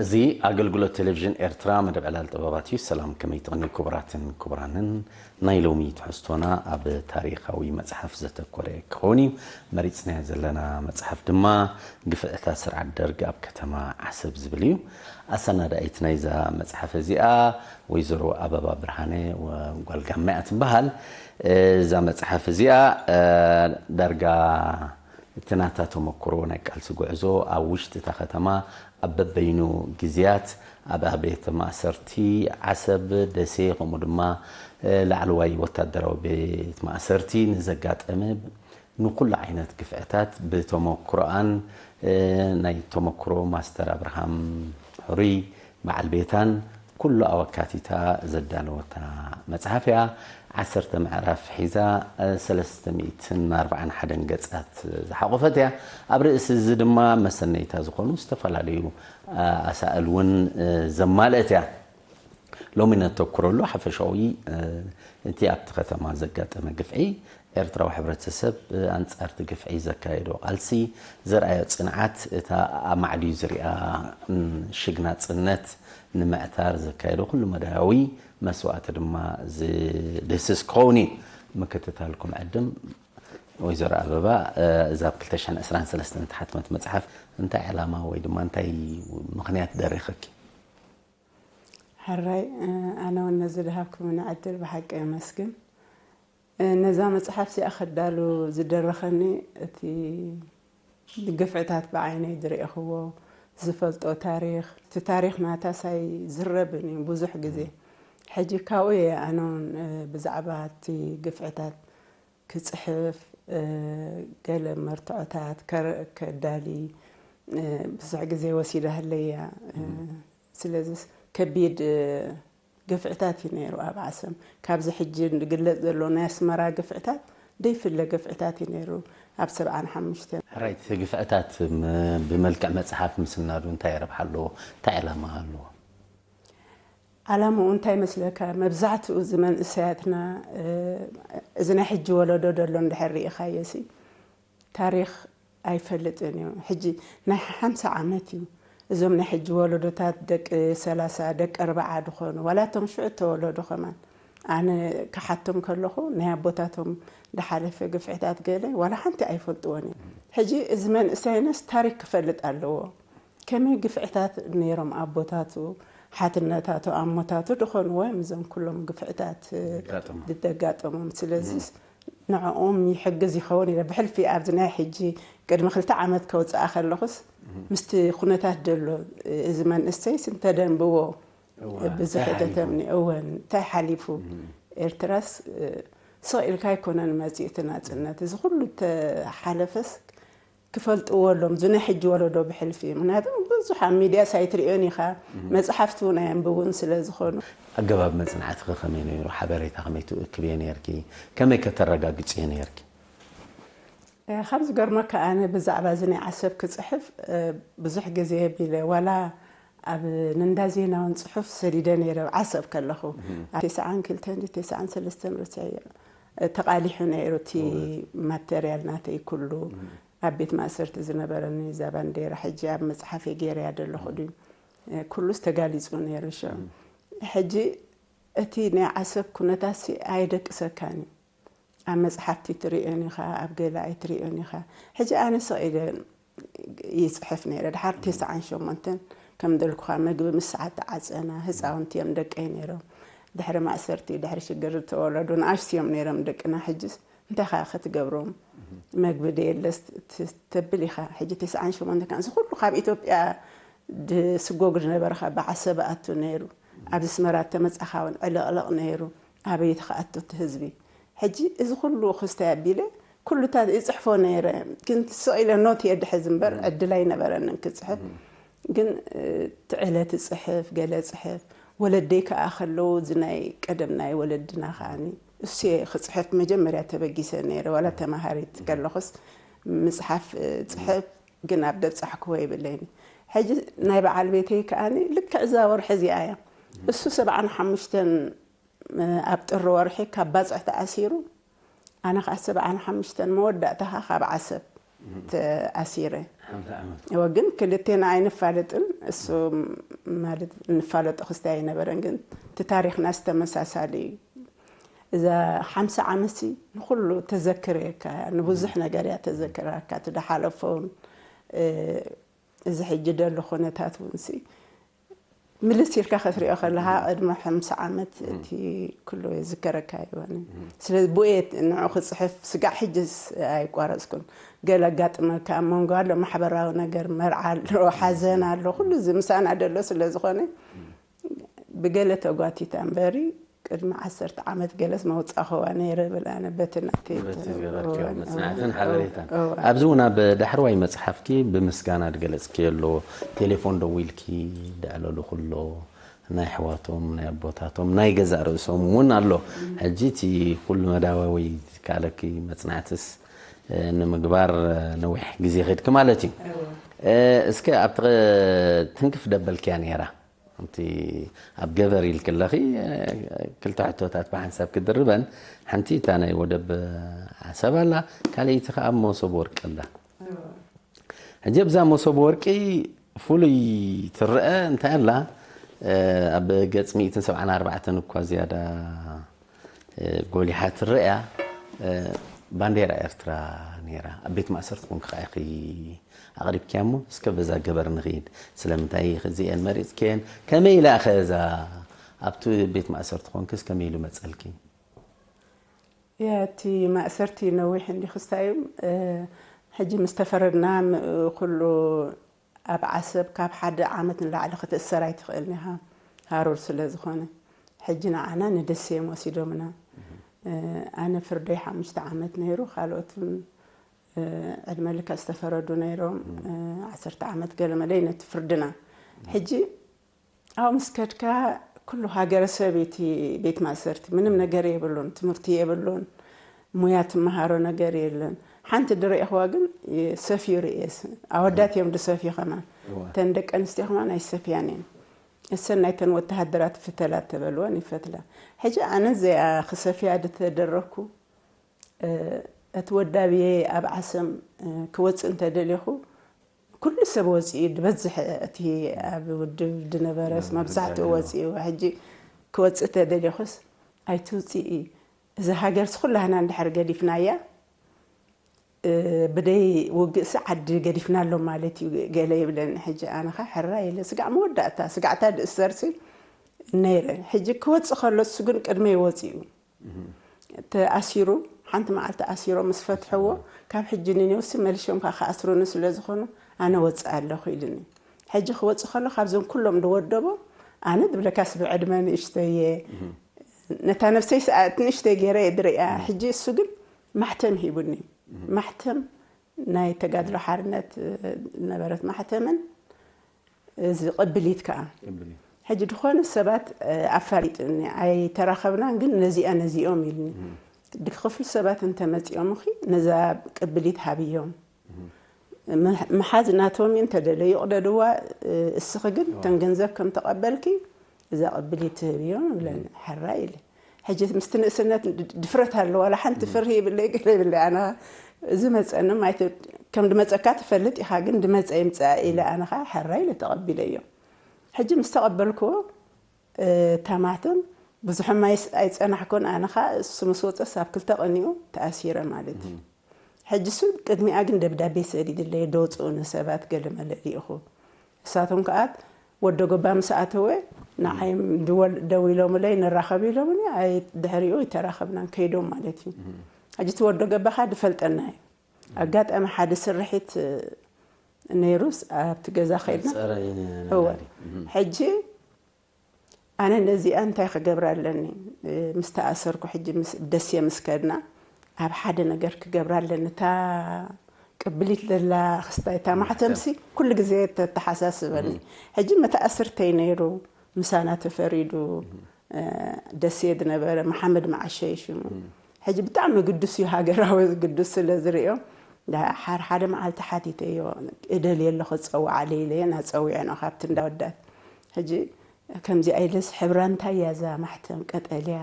እዚ ኣገልግሎት ቴሌቪዥን ኤርትራ መደብ ዕላል ጥበባት እዩ። ሰላም፣ ከመይ ትቕንዩ ክቡራትን ክቡራንን? ናይ ሎሚ ትሕዝቶና ኣብ ታሪኻዊ መጽሓፍ ዘተኮረ ክኸውን እዩ። መሪጽናዮ ዘለና መጽሓፍ ድማ ግፍዕታት ስርዓት ደርግ ኣብ ከተማ ዓሰብ ዝብል እዩ። ኣሰናዳኢት ናይዛ መጽሓፍ እዚኣ ወይዘሮ ኣበባ ብርሃነ፣ ወ-፣ ጓል ጋመ እያ ትበሃል። እዛ መጽሓፍ እዚኣ፣ እ፣ ዳርጋ እቲ ናታ ተመክሮ ናይ ቃልሲ ጉዕዞ ኣብ ውሽጢ እታ ከተማ ኣብ በበይኑ ግዜያት ኣብ ኣብያተ ማእሰርቲ ዓሰብ፣ ደሴ፣ ከምኡ ድማ፣ እ፣ ላዕለዋይ ወታደራዊ ቤት ማእሰርቲ ንዘጋጠመ ንኩሉ ዓይነት ግፍዕታት ብተመክሮኣን፣ እ፣ ናይ ተመክሮ ማስተር ኣብርሃም ሕሩይ በዓል ቤታን ኩሉ ኣወካቲታ ዘዳለወታ መጽሓፍ እያ። ዓሰርተ ምዕራፍ ሒዛ፣ እ፣ ሰለስተ ሚእትን ኣርባዓን ሓደን ገጻት ዝሓቖፈት እያ። ኣብ ርእሲ እዚ ድማ መሰነይታ ዝኾኑ ዝተፈላለዩ፣ እ፣ ኣሳእል እውን፣ እ፣ ዘማልአት እያ። ሎሚ ነተኩረሉ ሓፈሻዊ፣ እ፣ እቲ ኣብቲ ከተማ ዘጋጠመ ግፍዒ፣ ኤርትራዊ ሕብረተሰብ፣ እ፣ ኣንጻር እቲ ግፍዒ ዘካየዶ ቃልሲ፣ ዘርኣዮ ጽንዓት፣ እታ ኣማዕድዩ ዝሪኣ፣ ም፣ ሽግ ናጽነት ንምዕታር ዘካየዶ ኩሉ መዳያዊ መስዋእቲ ድማ ዝድህስስ ክኸውን እዩ። ምክትታልኩም ዕድም ወይዘሮ ኣበባ፣ እ፣ እዛ ኣብ ክልተ ሽሕን ዕስራን ሰለስተን እተሓትመት መጽሓፍ እንታይ ዕላማ ወይ ድማ እንታይ ምኽንያት ደሪኸኪ? ሕራይ፣ እ፣ ኣነ እውን ነዚ ዝሃብኩምኒ ዕድል ብሓቂ የመስግን። እ፣ ነዛ መጽሓፍ እዚኣ ከዳሉ ዝደረኸኒ እቲ ግፍዕታት ብዓይነይ ዝረእኽዎ፣ ዝፈልጦ ታሪኽ፣ እቲ ታሪኽ ናታስ ኣይዝረብን እዩ ብዙሕ ግዜ። ሕጂ ካብኡ እየ ኣነ እውን፣ እ፣ ብዛዕባ እቲ ግፍዕታት ክጽሕፍ፣ እ፣ ገለ መርትዖታት ከር-፣ ከዳሊ፣ እ፣ ብዙሕ ግዜ ወሲዳህለይ እያ። እ፣ ስለዚስ ከቢድ፣ እ፣ ግፍዕታት እዩ ነይሩ ኣብ ዓሰብ። ካብዚ ሕጂ ዝግለጽ ዘሎ ናይ ኣስመራ ግፍዕታት ዘይፍለ ግፍዕታት እዩ ነይሩ ኣብ ሰብዓን ሓሙሽተን። ሕራይ፣ እቲ ግፍዕታት ም-፣ ብመልክዕ መጽሓፍ ምስናዱ እንታይ ረብሓ ኣለዎ? እንታይ ዕላማ ኣለዎ? ዓላምኡ እንታይ ይመስለካ? መብዛሕትኡ እዚ መንእሰያትና፣ እ፣ እዚ ናይ ሕጂ ወለዶ ዘሎ እንድሕር ርኢኻዮ ሲ፣ ታሪኽ ኣይፈልጥን እዩ። ሕጂ ናይ ሓምሳ ዓመት እዩ። እዞም ናይ ሕጂ ወለዶታት ደቂ ሰላሳ፣ ደቂ ኣርብዓ ዝኾኑ፣ ዋላ እቶም ሽዑ ተወለዱ ከማን፣ ኣነ ክሓቶም ከለኹ ናይ ኣቦታቶም ዝሓለፈ ግፍዕታት ገለ ዋላ ሓንቲ ኣይፈልጥዎን እዮም። ሕጂ እዚ መንእሰይነስ ታሪክ ክፈልጥ ኣለዎ። ከመይ ግፍዕታት ነይሮም ኣቦታቱ፣ ሓትነታቱ፣ ኣሞታቱ ድኾንዎ እዮም እዞም ኩሎም ግፍዕታት ዘጋጠሙ። ዝደጋጠሞም። ስለዚ ንዕኦም ይሕግዝ ይኸውን ኢለ ብሕልፊ ኣብዚ ናይ ሕጂ ቅድሚ ክልተ ዓመት ከውፅኣ ከለኹስ ምስቲ ኩነታት ደሎ እዚ መንእሰይስ እንተደንብዎ እዋ፣ ብዙሕ እንታይ ሓሊፉ? ገተምኒ እወን እንታይ ሓሊፉ ኤርትራስ ስቕ ኢልካ ኣይኮነን መፂኡ እቲ ናፅነት እዚ ኩሉ ተሓለፈስ ክፈልጥዎ ኣሎም እዚ ናይ ሕጂ ወለዶ ብሕልፊ ምክንያቱ ብዙሕ ኣብ ሚድያስ ኣይትሪኦን ኢኻ መፅሓፍቲ እውን ኣየንብቡን ስለ ዝኾኑ ኣገባብ መጽናዕትኺ ከመይ ነይሩ? ሓበሬታ ከመይ ትእክብዮ ነይርኪ? ከመይ ከተረጋግጽዮ ነይርኪ? ካብ ዝገርመካ ኣነ ብዛዕባ እዚ ናይ ዓሰብ ክፅሕፍ ብዙሕ ግዜ የቢለ ዋላ ኣብ ንንዳ ዜና እውን ፅሑፍ ሰዲደ ነይረ ኣብ ዓሰብ ከለኹ ኣብ ተስዓን ክልተን ድዩ ተስዓን ሰለስተን ረሲዐዮ ተቓሊሑ ነይሩ እቲ ማተርያል ናተይ ኩሉ ኣብ ቤት ማእሰርቲ ዝነበረኒ እዛ ባንዴራ ሕጂ ኣብ መፅሓፈይ ገይረያ ዘለኹ ድዩ ኩሉስ ተጋሊፁ ነይሩ ሽዑ ሕጂ እቲ ናይ ዓሰብ ኩነታት ሲ ኣየደቅሰካን እዩ ኣብ መፅሓፍቲ ትሪኦን ኢኻ ኣብ ገለ ኣይትሪኦን ኢኻ ሕጂ ኣነ ስቕ ኢለ ይፅሕፍ ነይረ ድሓር ተስዓን ሸሞንተን ከም ደልኩኻ መግቢ ምስ ሰዓት ተዓፀና ህፃውንቲ እዮም ደቀይ ነይሮም ድሕሪ ማእሰርቲ ድሕሪ ሽግር ዝተወለዱ ንኣሽቱ እዮም ነይሮም ደቅና ሕጅስ እንታይ ኸዓ ክትገብሮም መግቢ ደየለስ ተብል ኢኻ ሕጂ ተስዓን ሸሞንተን እዚ ኩሉ ካብ ኢትዮጵያ ድስጎግ ዝነበረ ኸዓ ብዓሰብ ኣቱ ነይሩ ኣብዚ ኣስመራ ተመፃኻ እውን ዕልቕልቕ ነይሩ ኣበይ ትኽኣቱ እቲ ህዝቢ ሕጂ እዚ ኩሉ ክስታይ ኣቢለ ኩሉታት ይፅሕፎ ነይረ ግን ስቕ ኢለ ኖት እየ ድሕዝ እምበር ዕድል ኣይነበረንን ክፅሕፍ ግን እቲ ዕለት እፅሕፍ ገለ እፅሕፍ ወለደይ ከዓ ከለዉ እዚ ናይ ቀደም ናይ ወለድና ከዓኒ እሱ እየ ክፅሕፍ መጀመርያ ተበጊሰ ነይረ ዋላ ተምሃሪት ከለኹስ ምፅሓፍ ፅሕፍ ግን ኣብ ደብፃሕክዎ ይብለይኒ ሕጂ ናይ በዓል ቤተይ ከዓኒ ልክዕ እዛ ወርሒ እዚኣ እያ እሱ ሰብዓን ሓሙሽተን ኣብ ጥሪ ወርሒ ካብ ባፅዕ ተኣሲሩ ኣነ ከዓ ሰብዓን ሓሙሽተን መወዳእታ ከዓ ካብ ዓሰብ ተኣሲረ ሓምሳ ዓመት እወ ግን ክልቴና ኣይንፋለጥን እሱ ማለት እንፋለጦ ክስታይ ኣይነበረን፣ ግን እቲ ታሪኽና ዝተመሳሳሊ እዩ። እዛ ሓምሳ ዓመት ሲ ንኹሉ ተዘክር እየካ፣ ንብዙሕ ነገር እያ ተዘክራካ፣ እቲ ድሓለፈውን እዚ ሕጂ ደሎ ኩነታት እውን ሲ ምልስ ኢልካ ክትሪኦ ከለካ ቅድሚ ሓምሳ ዓመት እቲ ኩሉ ይዝከረካ ኣይኮነን። ስለዚ ብኡ እየ ንዑ ክፅሕፍ ስጋዕ ሕጅስ ኣይቋረፅኩን። ገለ ኣጋጥመካ ኣብ መንጎ ኣሎ ማሕበራዊ ነገር፣ መርዓ ኣሎ፣ ሓዘን ኣሎ፣ ኩሉ እዚ ምሳና ደሎ ስለ ዝኾነ ብገለ ተጓቲታ እምበሪ ቅድሚ ዓሰርተ ዓመት ገለስ መውፃእኽዋ ነይረ ብል ኣነ በቲ ናተይ በቲ ዝገበርክዮ እዋን። መፅናዕትን ሓበሬታን። እዋ። ኣብዚ እውን ኣብ ዳሕረዋይ መፅሓፍኪ ብምስጋና ዝገለፅክዮ ኣሎ፣ ቴሌፎን ደዊልኪ ደዕለሉ ኩሎ ናይ ኣሕዋቶም ናይ ኣቦታቶም ናይ ገዛእ ርእሶም እውን ኣሎ። ሕጂ እቲ ኩሉ መዳወዊ ዝከኣለኪ መፅናዕትስ ንምግባር ነዊሕ ግዜ ኸድኪ ማለት እዩ። እስከ ኣብቲ ትንክፍ ደበልክያ ነይራ፣ እቲ ኣብ ገበር ኢልክለኺ ክልተ ሕቶታት ብሓንሳብ ክድርበን፣ ሓንቲ እታ ናይ ወደብ ዓሰብ ኣላ፣ ካልኣይቲ ከዓ ኣብ መሶብ ወርቂ ኣላ። ሕጂ ኣብዛ መሶብ ወርቂ ፍሉይ ትረአ እንታይ ኣላ? ኣብ ገጽ ሚእትን ሰብዓን ኣርባዕተን እኳ ዝያዳ ጎሊሓ ትረእያ ባንዴራ ኤርትራ ነይራ። ኣብ ቤት ማእሰርቲ ኮንኪ ከዓ ኢኺ ኣቕሪብክያ እሞ፣ እስከ በዛ ገበር ንኽይድ። ስለምንታይ ኢኺ እዚአን መሪጽክየን? ከመይ ኢላ እኸ እዛ ኣብቲ ቤት ማእሰርቲ ኮንክስ ከመይ ኢሉ መጸልኪ? ያ፣ እቲ ማእሰርቲ ነዊሕ እንዲ ክስታዩ፣ ሕጂ ምስ ተፈረድና ም-፣ ኩሉ ኣብ ዓሰብ ካብ ሓደ ዓመት ንላዕሊ ክትእሰር ኣይትኽእልን ኢኻ፣ ሃሩር ስለ ዝኾነ። ሕጂ ንዓና ንደሴ እዮም ወሲዶምና። ኣነ ፍርደይ ሓሙሽተ ዓመት ነይሩ፣ ካልኦት እውን ዕድመ ልክዕ ዝተፈረዱ ነይሮም። ዓሰርተ ዓመት ገለመለይ ነቲ ፍርድና። ሕጂ ኣብኡ ምስ ከድካ ኩሉ ሃገረሰብ እቲ ቤት ማእሰርቲ፣ ምንም ነገር የብሉን፣ ትምህርቲ የብሉን፣ ሙያ ትመሃሮ ነገር የለን። ሓንቲ ድረእኽዋ ግን ሰፍዩ ርእየስ፣ ኣወዳት እዮም ድሰፍዩ ከማን። እተን ደቂ ኣንስትዮ ከማን ኣይሰፍያን እየን። እሰን ናይተን ወተሃደራት ፍተላ ተበልወን ይፈትላ። ሕጂ ኣነ እዚኣ ክሰፍያ ድተደረግኩ፣ እቲ ወዳብየ ኣብ ዓሰም ክወፅእ እንተደልኹ፣ ኩሉ ሰብ ወፂኡ ድበዝሕ፣ እቲ ኣብ ውድብ ድነበረስ መብዛሕትኡ ወፂኡ። ሕጂ ክወፅእ ተደልኹስ ኣይትውፅኢ፣ እዛ ሃገርስ ኩላህና እንድሕር ገዲፍናያ፣ ብደይ ውግእሲ ዓዲ ገዲፍና ኣሎ ማለት እዩ ገለ ይብለኒ። ሕጂ ኣነኻ ሕራ ኢለ ስጋዕ መወዳእታ፣ ስጋዕታ ድእሰርሲ ነይረ። ሕጂ ክወፅእ ከሎ እሱ ግን ቅድመይ ወፂኡ። ተኣሲሩ፣ ሓንቲ መዓልቲ ኣሲሮም ምስ ፈትሐዎ፣ ካብ ሕጂ ንኔውሲ መሊሾም ከዓ ክኣስሩኒ ስለ ዝኾኑ ኣነ ወፅእ ኣለኹ ኢሉኒ። ሕጂ ክወፅእ ከሎ ካብዞም ኩሎም ዝወደቦ ኣነ ድብለካስ ብዕድመ ንእሽተየ፣ ነታ ነፍሰይ ሰኣት ንእሽተይ ገይረ እየ ድርእያ። ሕጂ እሱ ግን ማሕተም ሂቡኒ። ማሕተም ናይ ተጋድሎ ሓርነት ነበረት ማሕተምን እዚ ቅብሊት ከኣ። ሕጂ ዝኾነ ሰባት ኣፋሊጥኒ፣ ኣይተራኸብናን ግን ነዚኣ ነዚኦም ኢልኒ። ድክፍል ሰባት እንተመጺኦም እኺ ነዛ ቅብሊት ሃብዮም። ምሓዝ ናቶም እዩ፣ እንተደለዩ ይቕደድዋ። እስኺ ግን እተን ገንዘብ ከም ተቐበልኪ እዛ ቅብሊት ትህብዮም ይብለኒ። ሕራይ ኢለ። ሕጂ ምስቲ ንእስነት ድፍረት ኣሎ፣ ዋላ ሓንቲ ፍርሂ ይብለይ፣ ገለ ይብለይ። ኣነ እዚ መጸኒ ማይት ከም ድመጸካ ትፈልጥ ኢኻ፣ ግን ድመጸ ይምጻእ ኢለ ኣነ ኸዓ ሕራይ ኢለ ተቐቢለዮ። ሕጂ ምስ ተቐበልክዎ፣ እታ ማህተም ብዙሕም ኣይስ-፣ ኣይጸናሕኩን። ኣነ ኸዓ እሱ ምስ ወጸስ ኣብ ክልተ ቀኒኡ ተኣሲረ ማለት እዩ። ሕጂ እሱ ቅድሚኣ ግን ደብዳቤ ሰዲድለይ፣ ዶ ውጽኡኒ ሰባት ገለ መለ ልኢኹ። እሳቶም ከኣ ወዶ ገባ ምስ ኣተወ ንዓይ ድወል-፣ ደው ኢሎምለይ ንራኸብ ኢሎምኒ፣ ኣይ ድሕሪኡ ኣይተራኸብናን ከይዶም ማለት እዩ። ሕጂ እቲ ወዶ ገባ ኸኣ ድፈልጠና እዩ። ኣጋጣሚ ሓደ ስርሒት ነይሩስ ኣብቲ ገዛ ኸይድና። ጸረ ይነ-፣ እወ። ነጋሪ። ሕጂ ኣነ ነዚኣ እንታይ ክገብራ ኣለኒ? ምስ ተኣሰርኩ ሕጂ ምስ ደሴ ምስ ከድና ኣብ ሓደ ነገር ክገብራ ኣለኒ። እታ ቅብሊት ዘላ ክስታይ እታ ማሕተምሲ ኩሉ ግዜ ተተሓሳስበኒ። ሕጂ መተኣስርተይ ነይሩ፣ ምሳና ተፈሪዱ፣ እ፣ ደሴ ዝነበረ መሓመድ መዓሸ እዩ ሽሙ። ሕጂ ብጣዕሚ ግዱስ እዩ፣ ሃገራዊ ግዱስ ስለ ዝርእዮ፣ ዳ-፣ ሓር-፣ ሓደ መዓልቲ ሓቲተዮ፣ እደልየ ኣለኹ፣ ጸውዓለይ ኢለዮ፣ ናጸዊዐ ነው ካብቲ እንዳወዳት። ሕጂ ከምዚኣ ኢለስ ሕብራ እንታይ እያ እዛ ማሕተም? ቀጠልያ፣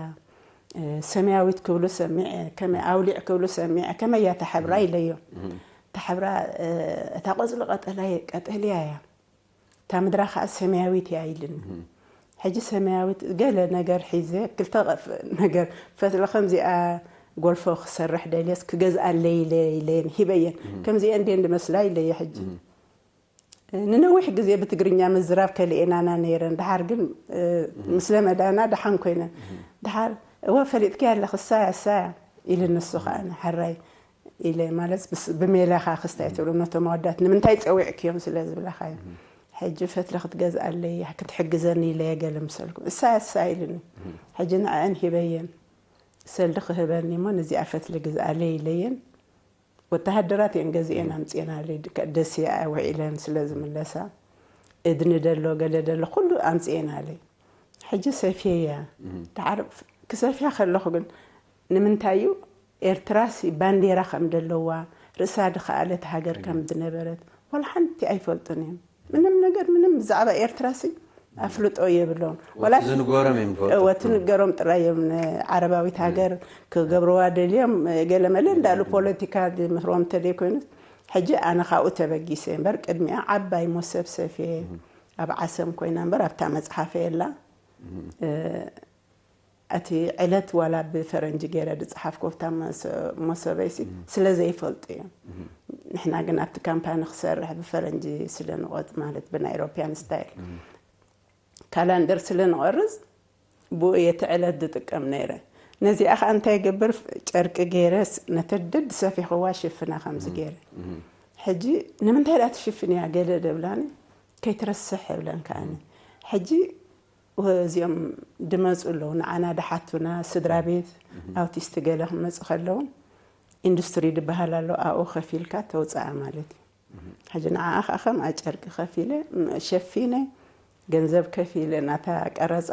እ፣ ሰማያዊት ክብሉ ሰሚዐ፣ ከመይ ኣውሊዕ ክብሉ ሰሚዐ፣ ከመይ እያ እታ ሕብራ ኢለዮ። እታ ሕብራ፣ እ፣ እታ ቆጽሊ ቀጠላይ-፣ ቀጠልያ እያ። እታ እታ ምድራ ከዓ ሰማያዊት እያ ኢልኒ። ሕጂ ሰማያዊት ገለ ነገር ሒዘ ክልተ ነገር ፈትለ ከምዚኣ ጎልፎ ክሰርሕ ደልየስ ክገዝኣለይ ኢለ ኢለየን ሂበየን። ከምዚአን ድየን ድመስላ ኢለየ ሕጂ። ንነዊሕ ግዜ ብትግርኛ ምዝራብ ከልኤናና ነይረን። ድሓር ግን ምስ ለመዳና ደሓን ኮይነን። ድሓር እወ ፈሊጥኪ ኣለኽ እሳያ እሳያ ኢሉ ንሱ ከዓ ሕራይ ኢለ ማለት ብስ- ብሜላኻ ክስታይ ትብሉ ነቶም ኣወዳት ንምንታይ ፀዊዕክዮም ስለ ዝብለኻ እዩ። ሕጂ ፈትሊ ክትገዝኣለይ ክትሕግዘኒ ኢለየ ገለ ምሰልኩም እሳያ እሳያ ኢሉኒ። ሕጂ ንዕአን ሂበየን ሰልዲ ክህበኒ እሞ ነዚኣ ፈትሊ ግዝኣለይ ኢለየን። ወተሃደራት እየን ገዚኤን ኣምፅኤናለይ። ደስያ ውዒለን ስለ ዝምለሳ እድኒ ደሎ ገለ ደሎ ኩሉ ኣምፅኤናለይ። ሕጂ ሰፍየያ ድሓር ክሰፍያ ከለኹ ግን ንምንታይ እዩ ኤርትራሲ ባንዴራ ከም ደለዋ ርእሳ ድኸኣለት ሃገር ከም ዝነበረት ዋላ ሓንቲ ኣይፈልጡን እዮም። ምንም ነገር ምንም ብዛዕባ ኤርትራሲ ኣፍልጦ የብሎም። ዋላ ዝንገሮም እዮም ዝፈልጡ። እወ ትንገሮም ጥራይ እዮም። ንዓረባዊት ሃገር ክገብርዋ ደልዮም ገለመለ እንዳሉ ፖለቲካ ዝምህሮም ተደይ ኮይኑ ሕጂ ኣነ ካብኡ ተበጊሰ እምበር ቅድሚኣ ዓባይ ሞሰብ ሰፌ ኣብ ዓሰም ኮይና እምበር ኣብታ መጽሓፈ የላ። እቲ ዕለት ዋላ ብፈረንጂ ገይረ ዝፀሓፍኮ ኣብታ መሰበይሲ ስለ ዘይፈልጡ እዮም። ንሕና ግን ኣብቲ ካምፓኒ ክሰርሕ ብፈረንጂ ስለ ንቆፅ ማለት ብናይ ኤሮፒያን ስታይል ካላንደር ስለ ንቆርፅ ብኡ እየ እቲ ዕለት ዝጥቀም ነይረ። ነዚኣ ከዓ እንታይ ይገብር ጨርቂ ገይረ ነተደድ ሰፊኽዋ ሽፍና ከምዚ ገይረ ሕጂ ንምንታይ ዳ ትሽፍን እያ ገለ ደብላኒ ከይትረስሕ እብለን ከዓኒ ሕጂ እዚኦም ድመፁ ኣለዉ ንዓና ድሓቱና ስድራ ቤት ኣውቲስት ገለ ክመፁ ከለዉ ኢንዱስትሪ ድበሃል ኣሎ ኣብኡ ከፊልካ ተውፅኣ ማለት እዩ። ሕጂ ንዓኣ ከዓ ከምኣ ጨርቂ ከፊለ ሸፊነ ገንዘብ ከፊለ ናታ ቀረፃ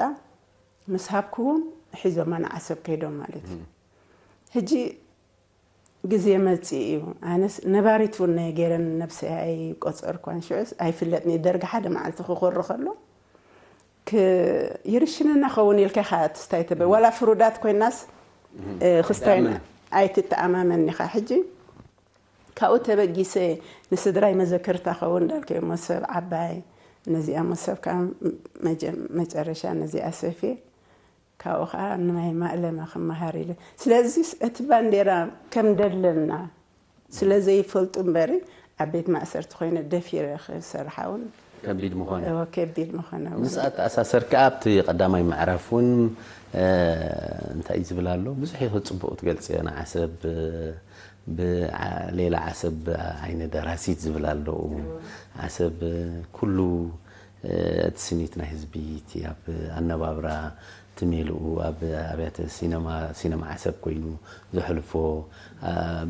ምስ ሃብክዎም ሒዞማ ንዓሰብ ከይዶም ማለት እዩ። ሕጂ ግዜ መፅእ እዩ። ኣነስ ነባሪት እውን ናይ ገይረን ነብሰይ ኣይቆፀርኳን ሽዑስ ኣይፍለጥኒ ደርጊ ሓደ መዓልቲ ክኮሪ ከሎ ይርሽነና ኸውን ኢልካ ኢኻ ትስታይ ተበ ዋላ ፍሩዳት ኮይናስ ክስታይ ኣይትተኣማመን ኢኻ ሕጂ ካብኡ ተበጊሰ ንስድራይ መዘክርታ ኸውን እንዳልከ መሰብ ዓባይ ነዚኣ መሰብ ከዓ መጨረሻ ነዚኣ ሰፌ ካብኡ ከዓ ንማይ ማእለማ ክመሃር ኢለ ስለዚ እቲ ባንዴራ ከም ደለና ስለ ዘይፈልጡ እምበሪ ኣብ ቤት ማእሰርቲ ኮይነ ደፊረ ክሰርሓ እውን ከቢድ ምኾነ። እወ ከቢድ ምኾነ እውን። ምስ ኣተኣሳሰርካ ኣብቲ ቀዳማይ ምዕራፍ እውን እንታይ እዩ ዝብል ኣሎ ብዙሕ እዩ ጽቡቕ ትገልጽዮ ንዓሰብ ብሌላ ዓሰብ ዓይኒ ደራሲት ዝብል ኣለዉ ዓሰብ ኩሉ እቲ ስኒት ናይ ህዝቢ እቲ ኣብ ኣነባብራ እቲ ሜልኡ ኣብ ኣብያተ ሲነማ ሲነማ ዓሰብ ኮይኑ ዘሕልፎ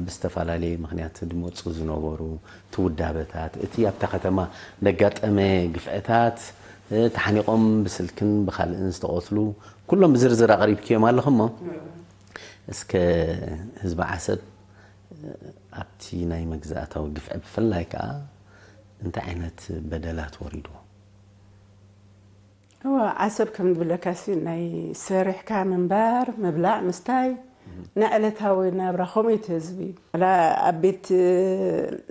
ብዝተፈላለየ ምክንያት ዝመፁ ዝነበሩ እቲ ውዳበታት እቲ ኣብታ ከተማ ዘጋጠመ ግፍዕታት ተሓኒቆም ብስልክን ብካልእን ዝተቐትሉ ኩሎም ብዝርዝር ኣቕሪብክዮም ኣለኹ እሞ እስከ ህዝቢ ዓሰብ ኣብቲ ናይ መግዛእታዊ ግፍዒ ብፍላይ ከዓ እንታይ ዓይነት በደላት ወሪድዎ? እወ ዓሰብ ከም ዝብለካሲ ናይ ሰሪሕካ ምንባር ምብላዕ ምስታይ ናይ ዕለታዊ ናብራ ከምኡ እቲ ህዝቢ ዋላ ኣብ ቤት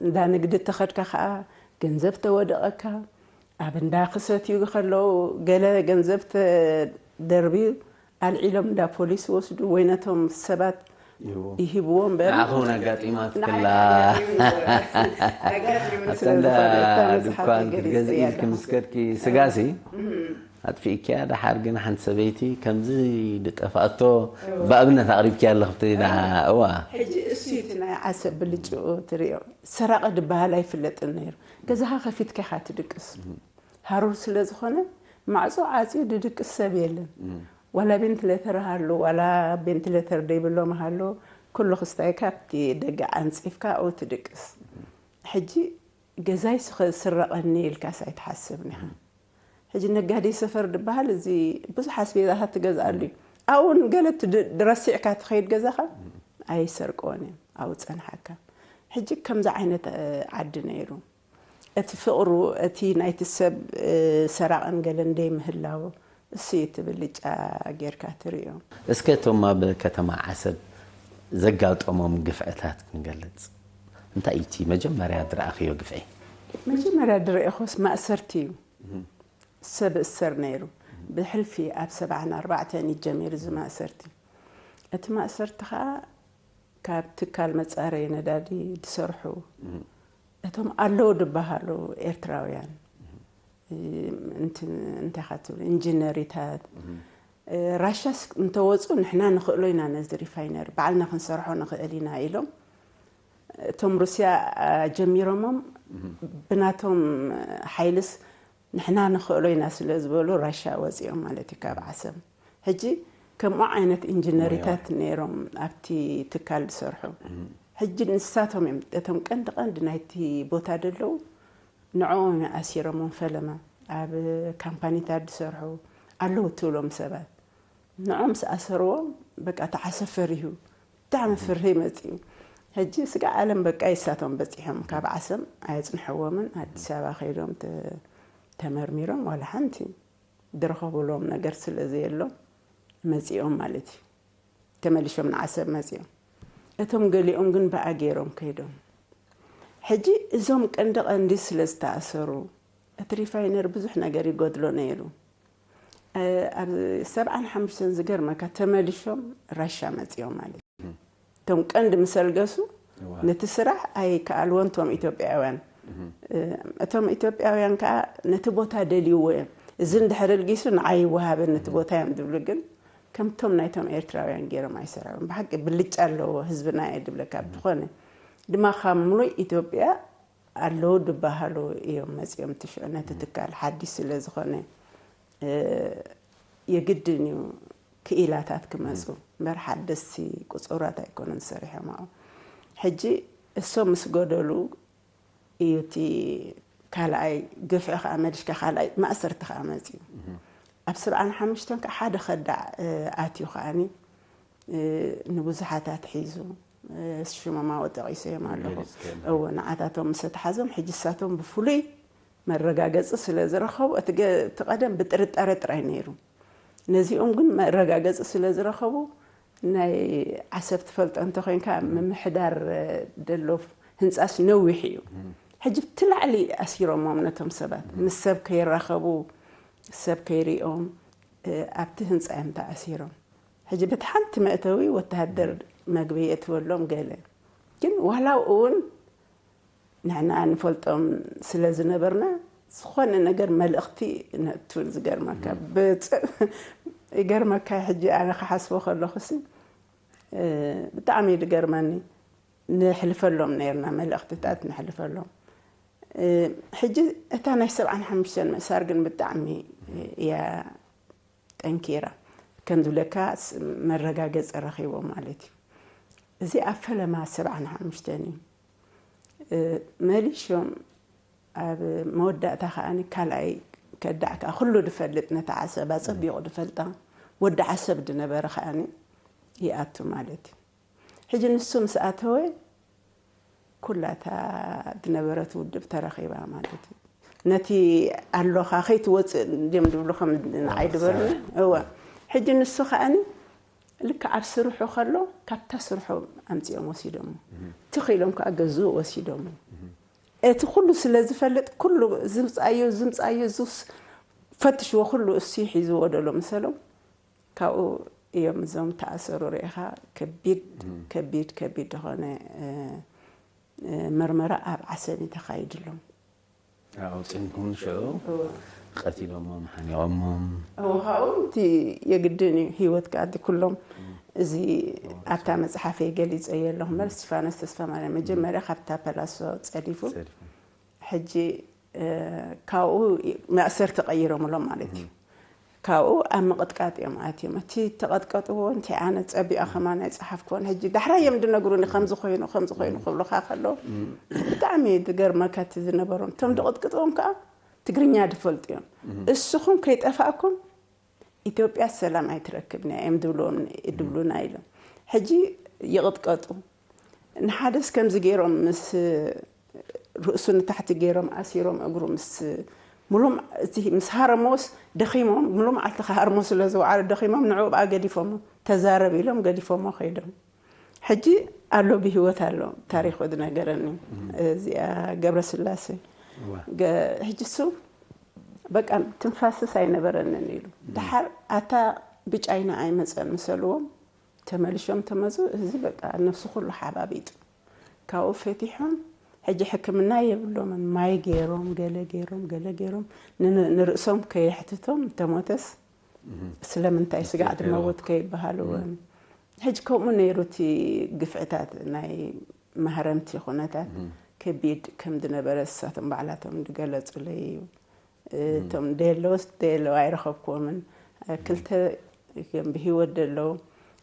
እንዳ ንግዲ ተኸድካ ከዓ ገንዘብ ተወደቐካ ኣብ እንዳ ክሰትዩ ከለዉ ገለ ገንዘብ ተደርብዩ ኣልዒሎም እንዳ ፖሊስ ወስዱ ወይ ነቶም ሰባት ይህብዎ እምበር ንዓኹ እውን ኣጋጢማትክላ ኣብታ እንዳ ድኳን ክትገዝእ ኢልክ ምስ ከድኪ ስጋሲ ኣጥፊእኪያ ደሓር ግን ሓንቲ ሰበይቲ ከምዚ ድጠፋእቶ ብኣብነት ኣቕሪብኪያ ኣለኽቲ እዋ ሕጂ እሱ እቲ ናይ ዓሰብ ብልጭኡ ትሪኦ ሰራቒ ድበሃል ኣይፍለጥን ነይሩ ገዛኻ ከፊትካ ኢኻ ትድቅስ ሃሩር ስለ ዝኾነ ማዕጾ ዓጽዩ ድድቅስ ሰብ የለን ዋላ ቬንትሌተር ሃሉ ዋላ ቬንትሌተር ደይብሎም ሃሉ ኩሉ ክስታይ ካብቲ ደገ ዓንጺፍካ ኣብኡ ትድቅስ ሕጂ ገዛይ ስረቐኒ ኢልካስ ኣይትሓስብን ኢኻ ሕጂ ነጋዴ ሰፈር ድበሃል እዚ ብዙሕ ኣስቤዛታት ትገዝኣሉ እዩ ኣብኡ ገለ ድረሲዕካ ትኸይድ ገዛኻ ኣይሰርቅዎን እዮም ኣብኡ ጸንሓካ ሕጂ ከምዚ ዓይነት ዓዲ ነይሩ እቲ ፍቕሩ እቲ ናይቲ ሰብ ሰራቕን ገለን ደይ ምህላው እሱ እዩ እቲ ብልጫ ጌርካ ትሪኦ። እስከ እቶም ኣብ ከተማ ዓሰብ ዘጋጠሞም ግፍዕታት ክንገልፅ። እንታይ እዩ እቲ መጀመርያ ዝረኣኽዮ ግፍዒ? መጀመርያ ዝረኤኹስ ማእሰርቲ እዩ። ሰብ እሰር ነይሩ። ብሕልፊ ኣብ ሰብዓን ኣርባዕተን እዩ ጀሚሩ እዚ ማእሰርቲ። እቲ ማእሰርቲ ከዓ ካብ ትካል መፃረይ ነዳዲ ዝሰርሑ እቶም ኣለዉ ዝበሃሉ ኤርትራውያን፣ እንትን እንታይ ኢኻ ትብል፣ ኢንጂነሪታት፣ ራሻስ እንተወፁ ንሕና ንኽእሎ ኢና ነዚ ሪፋይነሪ ባዕልና ክንሰርሖ ንኽእል ኢና ኢሎም እቶም ሩስያ ጀሚሮሞም። ብናቶም ሓይልስ ንሕና ንኽእሎ ኢና ስለ ዝበሉ ራሻ ወፂኦም ማለት እዩ ካብ ዓሰብ። ሕጂ ከምኡ ዓይነት ኢንጂነሪታት ነይሮም ኣብቲ ትካል ዝሰርሑ። ሕጂ ንሳቶም እዮም እቶም ቀንዲ ቀንዲ ናይቲ ቦታ ደለዉ። ንዕኦም እዮም ኣሲሮሞም ፈለማ። ኣብ ካምፓኒታት ዝሰርሑ ኣለዉ ትብሎም ሰባት ንዖም ስኣሰርዎም በቃ ተዓሰብ ፈሪሁ ብጣዕሚ ፍርሂ መፅኡ። ሕጂ ስጋ ዓለም በቃ ይሳቶም በፂሖም ካብ ዓሰብ ኣየፅንሐዎምን ኣዲስ ኣበባ ከይዶም ተ- ተመርሚሮም ዋላ ሓንቲ ዝረኸብሎም ነገር ስለ ዘየሎም መፂኦም ማለት እዩ። ተመሊሾም ንዓሰብ መፂኦም። እቶም ገሊኦም ግን ብኣ ገይሮም ከይዶም። ሕጂ እዞም ቀንዲ ቀንዲ ስለ ዝተኣሰሩ እቲ ሪፋይነር ብዙሕ ነገር ይጎድሎ ነይሩ። ኣብ ሰብዓን ሓሙሽተን ዝገርመካ ተመሊሾም ራሻ መፂኦም ማለት እዩ። እቶም ቀንዲ ምሰልገሱ ነቲ ስራሕ ኣይከኣልዎን እቶም ኢትዮጵያውያን። እቶም ኢትዮጵያውያን ከዓ ነቲ ቦታ ደልይዎ እዮም። እዚ እንድሕር ልጊሱ ንዓይ ይወሃበን ነቲ ቦታ እዮም ዝብሉ ግን ከምቶም ናይቶም ኤርትራውያን ገይሮም ኣይሰራሉን። ብሓቂ ብልጫ ኣለዎ ህዝብና እየ ድብለካ ብዝኾነ ድማ ካብ ሙሉእ ኢትዮጵያ ኣለዉ ዝበሃሉ እዮም መፂኦም ትሽዑ ነቲ ትካል ሓዲሽ ስለ ዝኾነ የግድን እዩ ክኢላታት ክመፁ እምበር ሓደስቲ ቁፁራት ኣይኮኑን ሰሪሖም ኣብኡ። ሕጂ እሶም ምስ ጎደሉ እዩ እቲ ካልኣይ ግፍዒ ከዓ መሊሽካ ካልኣይ ማእሰርቲ ከዓ መፅዩ። ኣብ ስብዓን ሓሙሽተን ከዓ ሓደ ከዳዕ ኣትዩ ከዓኒ ንብዙሓት ኣትሒዙ ሽሞም ኣብኡ ጠቒሰዮም ኣለኹ። እወ ንዓታቶም ምስ ኣትሓዞም ሕጂ እሳቶም ብፍሉይ መረጋገፂ ስለ ዝረኸቡ እቲ ቀደም ብጥርጣረ ጥራይ ነይሩ። ነዚኦም ግን መረጋገፂ ስለ ዝረኸቡ ናይ ዓሰብ ትፈልጦ እንተኮይንካ ምምሕዳር ደሎ ህንፃስ ነዊሕ እዩ። ሕጂ ብቲ ላዕሊ ኣሲሮሞም ነቶም ሰባት ምስ ሰብ ከይራኸቡ ሰብ ከይሪኦም ኣብቲ ህንፃ እዮም ተኣሲሮም። ሕጂ በቲ ሓንቲ መእተዊ ወተሃደር መግቢ የእትወሎም ገለ ግን ዋላ እውን ንሕና ንፈልጦም ስለ ዝነበርና ዝኾነ ነገር መልእኽቲ ነእቱ ዝገርመካ ብፅ ይገርመካ ሕጂ ኣነ ክሓስቦ ከለኹሲ ብጣዕሚ እዩ ዝገርመኒ። ንሕልፈሎም ነርና መልእኽትታት ንሕልፈሎም። ሕጂ እታ ናይ ሰብዓን ሓሙሽተን ምእሳር ግን ብጣዕሚ እያ ጠንኪራ ከም ዝብለካ መረጋገፂ ረኺቦም ማለት እዩ። እዚ ኣብ ፈለማ ሰብዓን ሓሙሽተን እዩ። መሊሾም ኣብ መወዳእታ ከዓኒ ካልኣይ ከዳዕ ከዓ ኩሉ ዝፈልጥ ነታ ዓሰብ ኣፀቢቑ ዝፈልጣ ወዲ ዓሰብ ዝነበረ ከዓኒ ይኣቱ ማለት እዩ። ሕጂ ንሱ ምስ ኣተወ ኩላታ ዝነበረት ውድብ ተረኺባ ማለት እዩ። ነቲ ኣሎኻ ከይትወፅእ ድም ዝብሉ ከም ንዓይ ዝበሉ እወ። ሕጂ ንሱ ከዓኒ ልክዕ ኣብ ስርሑ ከሎ ካብታ ስርሑ ኣምፂኦም ወሲዶሞ ትኽ ኢሎም ከዓ ገዝኡ ወሲዶሞ። እቲ ኩሉ ስለ ዝፈልጥ ኩሉ ዝምፃዮ ዝምፃዮ ዙስ ፈትሽዎ ኩሉ እሱ ሒዝዎ ደሎ ምሰሎም ካብኡ እዮም እዞም ተኣሰሩ ርኢኻ ከቢድ ከቢድ ከቢድ ዝኾነ ምርመራ ኣብ ዓሰብ ተኻይድሎም። ኣብኡ ፅንኩም ሽዑ ቀቲሎሞም ሓኒቆሞም። እወ ካብኡ እቲ የግድን እዩ ህይወት ከኣቲ ኩሎም እዚ ኣብታ መፅሓፈይ ገሊፀ የለኹ መር ስቲፋኖስ ተስፋ ማርያም መጀመርያ ካብታ ፐላሶ ፀዲፉ ሕጂ ካብኡ መእሰር ተቐይሮምሎም ማለት እዩ። ካብኡ ኣብ ምቕጥቃጥ እዮም ኣትዮም። እቲ ተቐጥቀጥዎ እንታይ ኣነ ፀቢቐ ከማን ኣይፀሓፍክዎን። ሕጂ ዳሕራይ እዮም ዝነግሩኒ ከምዚ ኮይኑ ከምዚ ኮይኑ ክብሉኻ ከለዉ ብጣዕሚ እዩ ዝገርመካ እቲ ዝነበሮም። እቶም ዝቕጥቅጥዎም ከዓ ትግርኛ ዝፈልጡ እዮም። እስኹም ከይጠፋእኩም ኢትዮጵያ ሰላም ኣይትረክብን እያ እዮም ዝብልዎም ዝብሉና ኢሎም። ሕጂ ይቕጥቀጡ። ንሓደስ ከምዚ ገይሮም ምስ ርእሱ ንታሕቲ ገይሮም ኣሲሮም እግሩ ምስ ሙሉም እቲ ምስ ሃረሞስ ደኺሞም ሙሉ መዓልቲ ክሃርሞ ስለ ዝወዓሉ ደኺሞም ንዕኡ ብኣ ገዲፎሞ ተዛረብ ኢሎም ገዲፎሞ ከይዶም። ሕጂ ኣሎ ብህይወት ኣሎ ታሪኹ ዝነገረኒ እዚኣ ገብረስላሴ ሕጂ እሱ በቃ ትንፋስስ ኣይነበረንን ኢሉ። ድሓር ኣታ ብጫይና ኣይመፀን ምሰልዎም ተመልሾም ተመፁ። እዚ በቃ ነፍሱ ኩሉ ሓባቢጡ ካብኡ ፈቲሖም። ሕጂ ሕክምና የብሎምን። ማይ ገይሮም፣ ገለ ገይሮም፣ ገለ ገይሮም፣ ን-፣ ንርእሶም ከየሕትቶም ተሞተስ ስለምንታይ ስጋዕ ድመውት ከይበሃሉ እውን። ሕጂ ከምኡ ነይሩ እቲ ግፍዕታት ናይ ማህረምቲ ኩነታት ከቢድ ከም ዝነበረ እሳቶም ባዕላቶም ዝገለጹለይ እዩ። እቶም ደየለውስ ደየለው ኣይረኸብኩዎምን። ክልተ እዮም ብህይወት ደለዉ።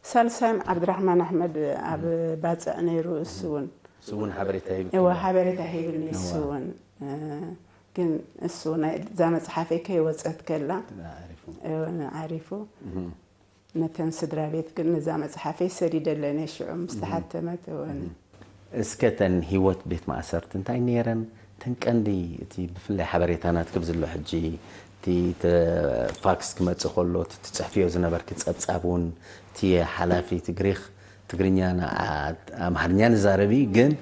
ሳልሳይም ዓብድራሕማን ኣሕመድ ኣብ ባጽዕ ነይሩ። እሱ እውን ስውን ሓበሬታ ሂብ እዋ ሓበሬታ ሂብኒ። እሱ እውን ግን እሱ እውን እዛ መጽሓፈይ ከይወጸት ከላ እውን ዓሪፉ። ነተን ስድራ ቤት ግን ነዛ መጽሓፈይ ሰዲደለን እየ ሽዑ ምስ ተሓተመት እውን። እስከ ተን ህይወት ቤት ማእሰርቲ እንታይ ነይረን? ተን ቀንዲ እቲ ብፍላይ ሓበሬታ ናትክብ ዘሎ ሕጂ እቲ ተ-፣ ፋክስ ክመጽእ ከሎ እቲ ትጽሕፍዮ ዝነበርኪ ጸብጻብ እውን እቲ ሓላፊ እቲ ግሪኽ ትግርኛ ን-፣ ኣ-፣ ኣምሓርኛ ንዛረብ እዩ፣ ግን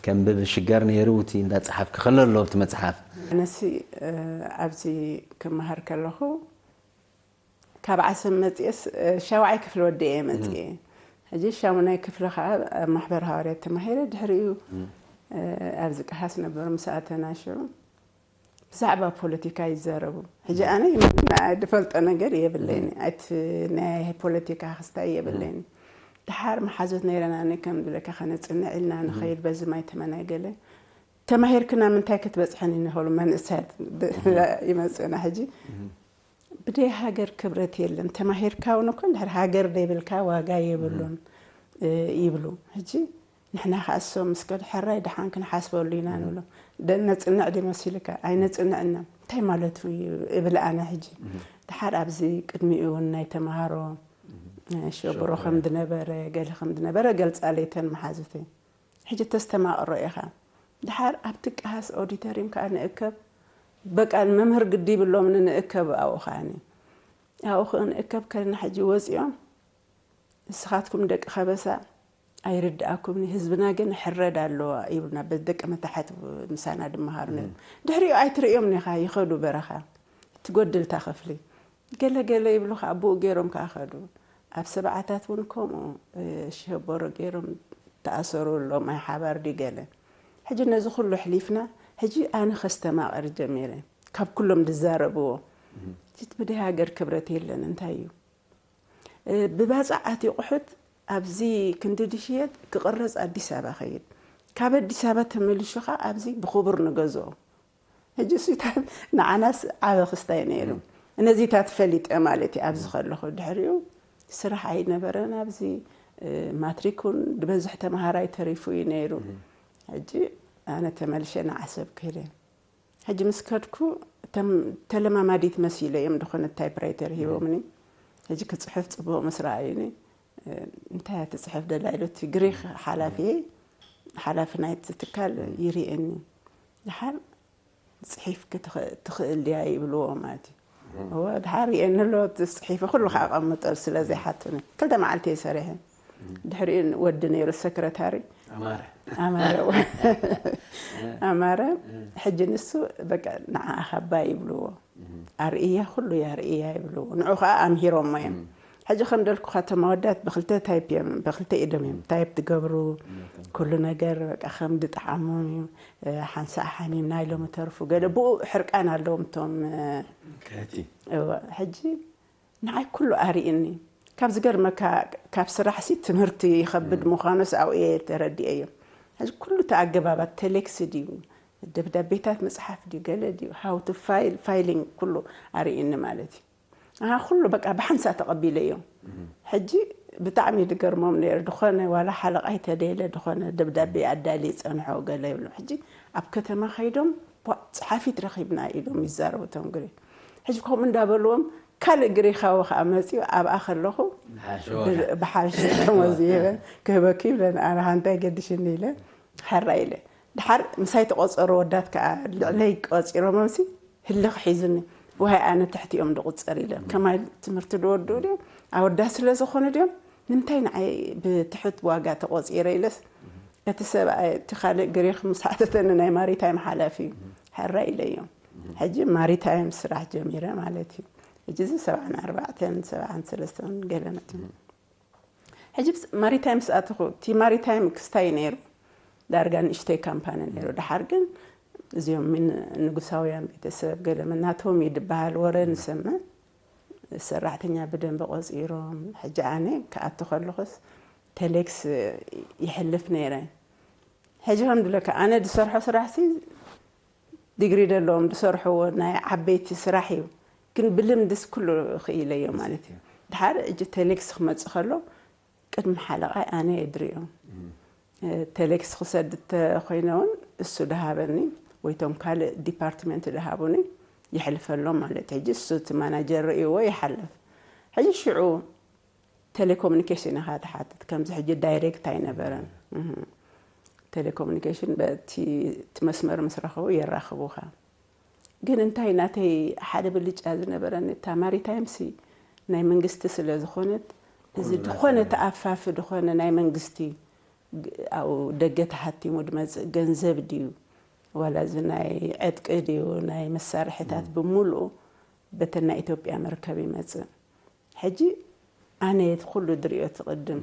ከንብብ ሽገር ነይሩ እቲ እንዳጸሓፍኪ ከሎ ኣሎ ኣብቲ መጽሓፍ። ኣነሲ፣ እ፣ ኣብዚ ክመሃር ከለኹ ካብ ዓሰብ መጽኤስ፣ እ፣ ሻውዓይ ክፍሊ ወዲኤ መጽኤ። ሕጂ ሻሙናይ ክፍሊ ኸዓ ኣብ ማሕበር ሃዋርያት ተማሂረ። ድሕሪኡ፣ እ፣ ኣብዚ ቀሃስ ነበሩ ምስ ኣተና ሽዑ ብዛዕባ ፖለቲካ ይዛረቡ። ሕጂ ኣነ ምንም ዝፈልጦ ነገር የብለይን። እቲ ናይ ፖለቲካ ክስታይ የብለይን። ድሓር መሓዙት ነይረና፣ ኣነ ከም ዝብለካ ከነጽንዕ ኢልና ንኸይድ በዚ ማይ ተመናይ ገለ ተማሂርክና ምንታይ ክትበጽሐን እዩ ንኸሉ መንእሰያት ይመጽእና። ሕጂ ብደይ ሃገር ክብረት የለን። ተማሂርካ እውን እኮ እንድሕር ሃገር ደይብልካ ዋጋ የብሉን፣ እ፣ ይብሉ። ሕጂ ንሕና ከኣ እሶም ምስ ከዱ ሕራይ ደሓን ክንሓስበሉ ኢና ንብሎ። ደ-፣ ነጽንዕ ድዩ መሲልካ? ኣይነጽንዕና። እንታይ ማለቱ እዩ እብል ኣነ ሕጂ። ድሓር ኣብዚ ቅድሚኡ እውን ናይ ተምሃሮ፣ እ፣ ሸብሮ ከም ዝነበረ፣ ገለ ከም ዝነበረ ገልጻለይ እተን መሓዙተይ። ሕጂ ተስተማቕሮ ኢኻ። ድሓር ኣብቲ ቀሃስ ኦዲተሪም ከኣ ንእከብ፣ በቃ ንመምህር ግዲ ይብሎምን ንእከብ ኣብኡ ከኣኒ። ኣብኡ ከ ንእከብ ከለና ሕጂ ወጺኦም፣ "ንስኻትኩም ደቂ ከበሳ ኣይርድኣኩምኒ፣ ህዝብና ግን ሕረድ ኣለዋ" ይብሉና። በዚ ደቂ መታሕት ምሳና ድመሃሩ ነይሮም። ድሕሪኡ ኣይትርእዮም ኢኻ፣ ይኸዱ በረኻ። ትጎድል እታ ክፍሊ። ገለ ገለ ይብሉ ከኣ ብኡ ገይሮም ከኣ ከዱ። ኣብ ሰብዓታት እውን ከምኡ፣ እ፣ ሽህቦሮ ገይሮም ተኣሰሩ ኣሎ፣ ማይ ሓባር ድዩ ገለ። ሕጂ ነዚ ኩሉ ኣሕሊፍና፣ ሕጂ ኣነ ከስተማቕር ጀሚረ። ካብ ኩሎም ዝዛረብዎ። ሕጂ እቲ ብደይ ሃገር ክብረት የለን፣ እንታይ እዩ? እ፣ ብባጽዕ ኣትዩ ቁሑት ኣብዚ ክንዲ ድሽየጥ ክቕረጽ ኣዲስ ኣበባ ኸይድ። ካብ ኣዲስ ኣበባ ተመሊሹ ኸኣ ኣብዚ ብኽቡር ንገዝኦ። ሕጂ እሱታት ንዓናስ ዓበ ክስታይ ነይሩ። ነዚታት ፈሊጠ ማለት እዩ። ኣብዚ ከለኹ ድሕሪኡ ስራሕ ኣይነበረን። ኣብዚ፣ እ፣ ማትሪክ እውን ዝበዝሕ ተምሃራይ ተሪፉ እዩ ነይሩ። ሕጂ ኣነ ተመልሸ ንዓሰብ ከይደ። ሕጂ ምስ ከድኩ እቶም ተለማማዲት መሲለ እዮም ድኾነ ታይፕራይተር ሂቦምኒ። ሕጂ ክጽሕፍ ጽቡቕ ምስ ረኣዩኒ፣ እ፣ እንታይ እያ ትጽሕፍ ደላ ኢሉ እቲ ግሪኽ ሓላፊ፣ ሓላፊ ናይቲ ትካል ይርእየኒ። ድሓር ጽሒፍኪ ትኽ-፣ ትኽእል ድያ ይብልዎ ማለት እዩ። እወ፣ ድሓር ርእየኒ ኣሎ፣ እቲ ጽሒፈ ኩሉ ከኣ ኣቐምጠሉ ስለ ዘይሓቱኒ። ክልተ መዓልቲ እየ ሰሪሐ። ድሕሪኡ ወዲ ነይሩ ሰክረታሪ። ኣማረ። ኣማረ። ኣማረ፣ ሕጂ ንሱ በቃ ንዓኣ ካባ ይብልዎ። ኣርእያ ኩሉ እያ ርእያ ይብልዎ። ንዑ ከኣ ኣምሂሮሞ እዮም። ሕጂ ከም ደልኩኻ እቶም ኣወዳት ብክልተ ታይፕ እዮም፣ ብክልተ ኢዶም እዮም ታይፕ ዝገብሩ። ኩሉ ነገር በቃ ከም ዝጠዓሞም እዩ። እ፣ ሓንሳእ ሓሚምና ኢሎም ተርፉ። ገለ ብኡ ሕርቃን ኣለዎም እቶም፣ እ፣ ከቲ። እወ፣ ሕጂ ንዓይ ኩሉ ኣርእኒ። ካብ ዝገርመካ ካብ ስራሕሲ ትምህርቲ ይኸብድ ምዃኑስ ኣብኡ እየ ተረዲኤዮ። ሕጂ ኩሉ እቲ ኣገባባት ቴሌክስ ድዩ፣ ደብዳቤታት ምጽሓፍ ድዩ፣ ገለ ድዩ፣ how to file፣ ፋይሊንግ ኩሉ ኣርእኒ ማለት እዩ። ኣነ ኩሉ በቃ ብሓንሳእ ተቐቢለዮ። ሕጂ ብጣዕሚ ዝገርሞም ነይሩ። ዝኾነ ዋላ ሓለቓይ ተደይለ ዝኾነ ደብዳቤ ኣዳሊ ይጸንሖ ገለ ይብሉ። ሕጂ ኣብ ከተማ ከይዶም፣ "ቧ፣ ጸሓፊት ረኺብና" ኢሎም ይዛረቡ እቶም ግሪኽ። ሕጂ ከምኡ እንዳበልዎም ካልእ ግሪኻዊ ከኣ መጺኡ ኣብኣ ከለኹ ሓሸዋ። ብ-፣ ብሓሽ ደሞዝ ይህበን ክህበኪ ይብለን። ኣነ ከኣ እንታይ ገድሽኒ ኢለ፣ ሕራ ኢለ። ድሓር ምሳይ ተቖጸሩ ወዳት ከኣ ልዕለይ ቆጺሮሞምሲ ህልኽ ሒዙኒ። ዋይ ኣነ ትሕቲኦም ድቑጸር ኢለ። ከማይ ትምህርቲ ድወድኡ ድዮም? ኣወዳት ስለ ዝኾኑ ድዮም? ንምንታይ ንዓይ ብትሑት ዋጋ ተቖጺረ ኢለስ፣ እቲ ሰብኣይ፣ እቲ ካልእ ግሪኽ ምስ ሓተተኒ ናይ ማሪታይም ሓላፊ እዩ። ሕራ ኢለዮም። ሕጂ ማሪታይም ስራሕ ጀሚረ ማለት እዩ። ሕጂ እዚ ሰብዓን ኣርባዕተን ሰብዓን ሰለስተን ገለ መት ሕጂ ማሪታይም ስኣትኹ እቲ ማሪታይም ክስታይ ነይሩ፣ ዳርጋ ንእሽተይ ካምፓኒ ነይሩ። ድሓር ግን እዚኦም ምን ንጉሳውያን ቤተሰብ ገለ መናቶም ይድበሃል ወረ ንሰምዕ። ሰራሕተኛ ብደንቢ ቆፂሮም። ሕጂ ኣነ ክኣቱ ከለኹስ ቴሌክስ ይሕልፍ ነይረ። ሕጂ ከም ድለካ ኣነ ዝሰርሖ ስራሕሲ ዲግሪ ደለዎም ዝሰርሕዎ ናይ ዓበይቲ ስራሕ እዩ። ግን ብልምድስ ኩሉ ክኢለዮ ማለት እዩ። ድሓር እጅ ቴሌክስ ክመፅእ ከሎ ቅድሚ ሓለቓይ ኣነ የድርዮም። ቴሌክስ ክሰድ ተኮይነ እውን እሱ ድሃበኒ ወይቶም ካልእ ዲፓርትመንት ድሃቡኒ ይሕልፈሎም ማለት ሕጂ እሱ እቲ ማናጀር ርእይዎ ይሓልፍ። ሕጂ ሽዑ ቴሌኮሙኒኬሽን ኢኻ ትሓትት። ከምዚ ሕጂ ዳይሬክት ኣይነበረን። ቴሌኮሙኒኬሽን በቲ እቲ መስመር ምስ ረኸቡ የራኽቡኻ። ግን እንታይ ናተይ ሓደ ብልጫ ዝነበረኒ እታ ማሪታይምሲ ናይ መንግስቲ ስለ ዝኾነት እዚ ዝኾነ ተኣፋፊ ዝኾነ ናይ መንግስቲ ኣብኡ ደገ ተሃቲሙ ዝመፅእ ገንዘብ ድዩ ዋላ እዚ ናይ ዕጥቂ ድዩ ናይ መሳርሕታት ብምሉኡ በተን ናይ ኢትዮጵያ መርከብ ይመፅእ። ሕጂ ኣነ እቲ ኩሉ ድሪኦ ትቕድም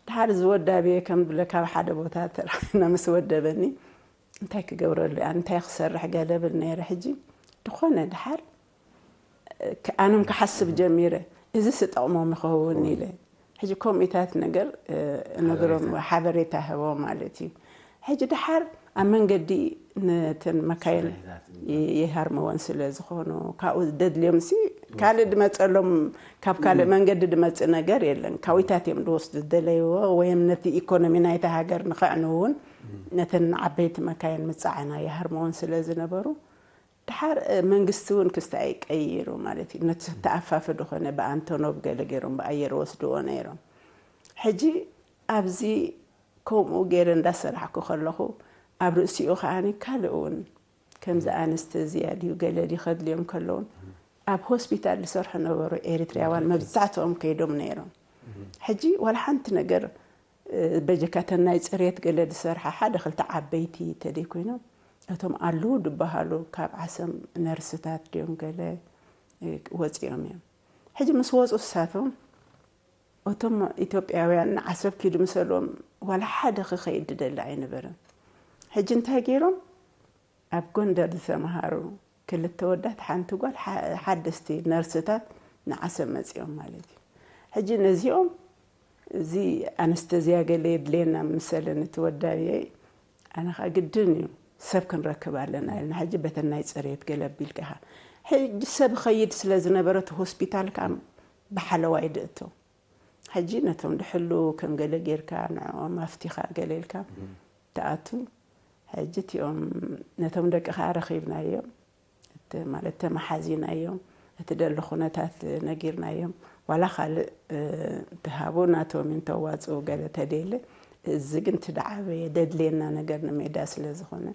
ድሓር ዝወዳብየ ከም ብለ ካብ ሓደ ቦታ ተራኺና ምስ ወደበኒ እንታይ ክገብረሉ እያ እንታይ ክሰርሕ ገለ ብል ነይረ። ሕጂ ዝኾነ ድሓር ኣነም ክሓስብ ጀሚረ። እዚ ስጠቕሞም ይኸውን ኢለ ሕጂ ከምኡታት ነገር እነግሮም ሓበሬታ ህቦ ማለት እዩ። ሕጂ ድሓር ኣብ መንገዲ ነተን መካየን ይሃርመወን ስለ ዝኾኑ ካብኡ ደድልዮም ሲ ካልእ ድመፀሎም ካብ ካልእ መንገዲ ድመፅእ ነገር የለን። ካዊታት እዮም ድወስዱ ዝደለይዎ ወይም ነቲ ኢኮኖሚ ናይቲ ሃገር ንኸዕንውን ነተን ዓበይቲ መካየን ምፃዓና ይሃርመወን ስለ ዝነበሩ ድሓር መንግስቲ እውን ክስታይ ቀይሩ ማለት እዩ። ነቲ ተኣፋፊ ዝኾነ ብኣንቶኖቭ ገለ ገይሮም ብኣየር ወስድዎ ነይሮም። ሕጂ ኣብዚ ከምኡ ገይረ እንዳሰራሕኩ ከለኹ ኣብ ርእሲኡ ከዓኒ ካልእ እውን ከምዚ ኣነስተዝያ ድዩ ገለ ድዩ ከድልዮም ከለውን ኣብ ሆስፒታል ዝሰርሑ ነበሩ ኤሪትሪያዋን መብዛሕትኦም ከይዶም ነይሮም። ሕጂ ዋላ ሓንቲ ነገር በጀካተን ናይ ፅሬት ገለ ዝሰርሓ ሓደ ክልተ ዓበይቲ ተደይ ኮይኖም እቶም ኣለዉ ዝበሃሉ ካብ ዓሰም ነርስታት ድዮም ገለ ወፂኦም እዮም። ሕጂ ምስ ወፁ እሳቶም እቶም ኢትዮጵያውያን ንዓሰብ ኪዱ ምሰሎም ዋላ ሓደ ክኸይድ ድደሊ ኣይነበረን። ሕጂ እንታይ ገይሮም ኣብ ጎንደር ዝተምሃሩ ክልተ ወዳት ሓንቲ ጓል ሓደስቲ ነርስታት ንዓሰብ መፂኦም ማለት እዩ። ሕጂ ነዚኦም እዚ ኣነስተዝያ ገለ የድልየና ምሰለን እቲ ወዳብየይ ኣነ ከዓ ግድን እዩ ሰብ ክንረክብ ኣለና ኢልና ሕጂ በተን ናይ ፅሬት ገለ ኣቢልካ ኢኻ ሕጂ ሰብ ኸይድ ስለ ዝነበረ እቲ ሆስፒታል ከዓ ብሓለዋይ ድእቶ ሕጂ ነቶም ድሕሉ ከም ገለ ጌርካ ንዕኦም ኣፍቲኻ ገለ ኢልካ ትኣቱ። ሕጂ እቲኦም ነቶም ደቂ ከዓ ረኺብናዮም ማለት ተመሓዚናዮም እቲ ደሎ ኩነታት ነጊርናዮም ዋላ ካልእ ትሃቡ ናቶም እንተዋፅኡ ገለ ተደለ እዚ ግን ትደዓበየ ደድልየና ነገር ንሜዳ ስለ ዝኾነ